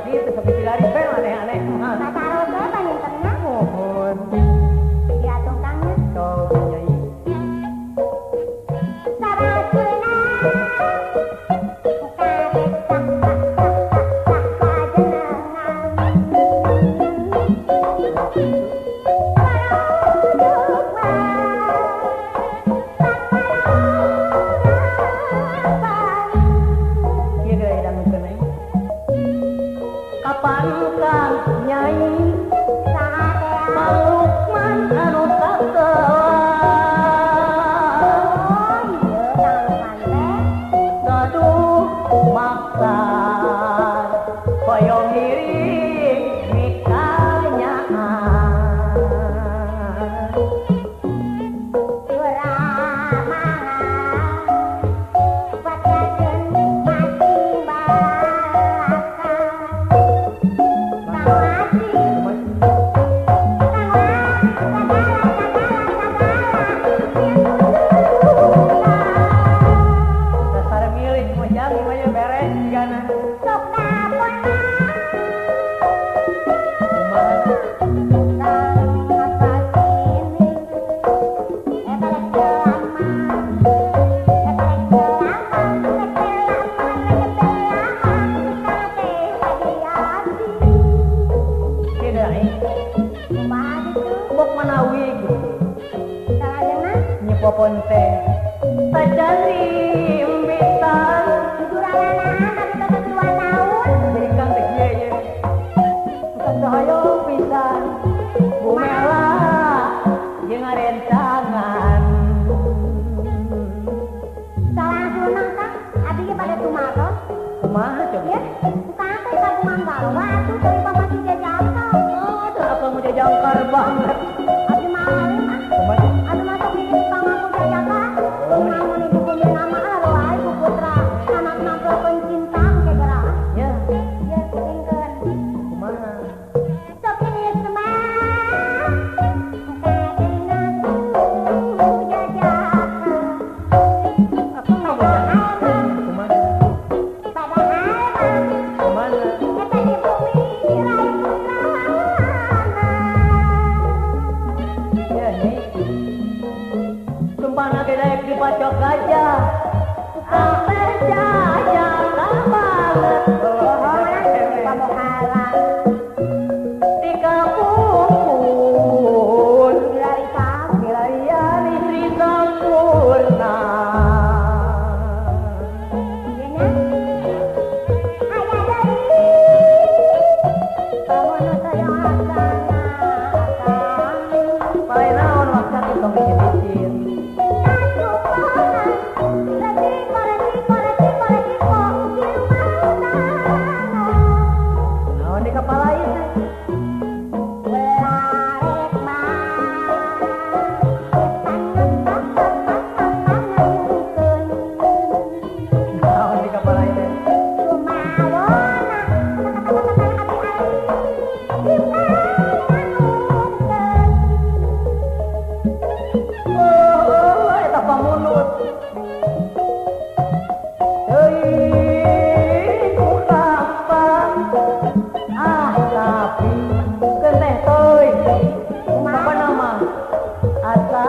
kitu sok dipilari we aneh-aneh mah. Kataros we pangintenna. Mohon. Diatung Kang nya. Sok Nyai. Sarasuna karek tak tak tak tak kajenengan. Kapan Kang Nyai Lukman anu sakewan gaduh maksad hoyong ngiring mikanyaan. Bok manawi gitu. Nyepopon teh tacan rimbitan Juralanaan tapi tetep 2 tahun. Jadi Kang teh kieu ye. Bukan sahoyong pisan. Bu Mela jeung ngarencangan. Salangsunah Kang, abdi ge pada tumaros. Kumaha coba? Ya, bukan teh kagungan bawa atuh dari pamasi jajangkar. Oh, teu apa mau jajangkar banget. Abdi mah alim ah. Abdi mah sok mikir pamaku jajangkar. Kumaha ibu punya nama lah ibu putra. Anak-anak pencinta ke gerak. Ya. Ya, kupingkeun. Kumaha? Sok ini semah. Kadena jajakan. Apa mau jajakan? Kumaha? Padahal Kumaha? Eta di bumi rai putrana. Ya, Nyai. Sumpahna ge daek dipacok gajah. Teh jajaka banget. Pamohalang Di kapungkur milari kang milarian istri sampurna. Ieu nya. Aya deui. Pamono saya akana akang. Paling naon waktu tong dicicir. Naon di kepala ieu teh? Naon di kepala ieu teh? Oh, eta pamunut. Teuing ku kapan. Ah, tapi keneh teuing. Apa nama? Asa